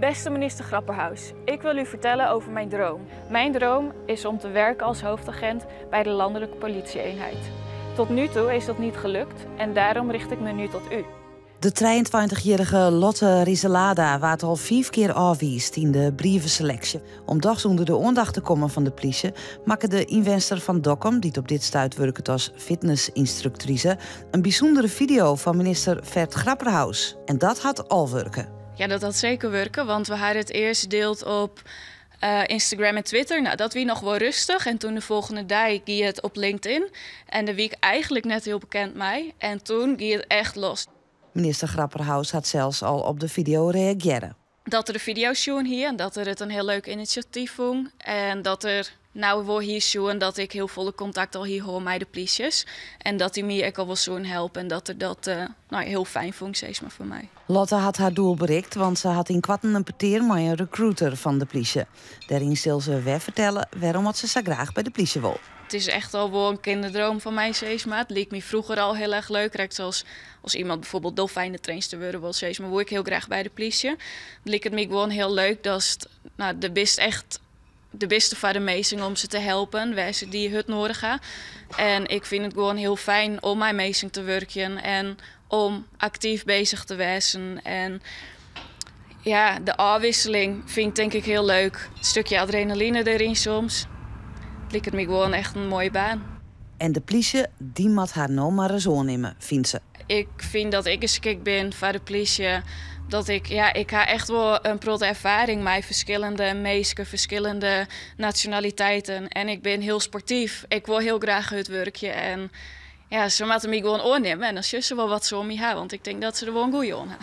Beste minister Grapperhaus, ik wil u vertellen over mijn droom. Mijn droom is om te werken als hoofdagent bij de landelijke politie-eenheid. Tot nu toe is dat niet gelukt en daarom richt ik me nu tot u. De 23-jarige Lotte Rieselada waard al fiif kear ôfwiisd yn de brieveseleksje. Om dochs ûnder de oandacht te kommen fan de plysje, makke de ynwenster fan Dokkum, dy't op dit stuit wurket as fitnessynstruktrise, in bysûndere fideo foar minister Ferd Grapperhaus. En dat hat al wurke. Ja, dat hat seker wurke, want we ha it earst dield op Instagram en Twitter. Nou, dat wie noch wol rêstich. En doe de folgjende dei gie it op LinkedIn. En dêr wie ik eigentlik net hiel bekend mei. En doe gie it echt los. Minister Grapperhaus hat sels al op de fideo reagearre. Dat er de fideo sjoen hie en dat er it in hiel leuk inisjatyf fûn. En dat er no wol hie sjoen dat ik hiel folle kontakt al hie hân mei de plysjes. En dat dy my ek al wol soene helpe en dat er dat nou, hiel fijn fûn, sis mar, foar my. Lotte hat har doel berikt, want se hat ynkoarten in petear mei in recruiter fan de plysje. Dêryn sil se wer fertelle wêrom se sa graach by de plysje wol. It is echt al wol in kinderdroom fan my, sis mar. It like my froeger al hiel erch leuk. Krekt as as iemand bijvoorbeeld dolfijnentrainster wurde wol, sis mar, woe ik hiel graach by de plysje. It liket my gewoan hiel leuk dat nou, do bist echt de biste foar de minsken om se te helpen wêr't se dy hurd nedich ha. En ik fyn it gewoan hiel fijn om mei minsken te wurkjen en om aktyf beuzich te wêzen. En ja, de ôfwikseling fyn ik tink ik hiel leuk. In stikje adrenaline deryn soms. It liket my gewoan echt in moaie baan. En de plysje, dy moat har no mar ris oannimme, fynt se. Ik fyn dat ik geskikt bin foar de plysje. Dat ik, ja, ik ha echt wol in protte erfaring mei ferskillende minsken, ferskillende nasjonaliteiten. En ik bin hiel sportyf. Ik wol hiel graach hurd wurkje. En ja, se moatte my gewoan oannimme. En dan sjogge se wol wat se oan my ha. Want ik tink dat se der wol in goede oan ha.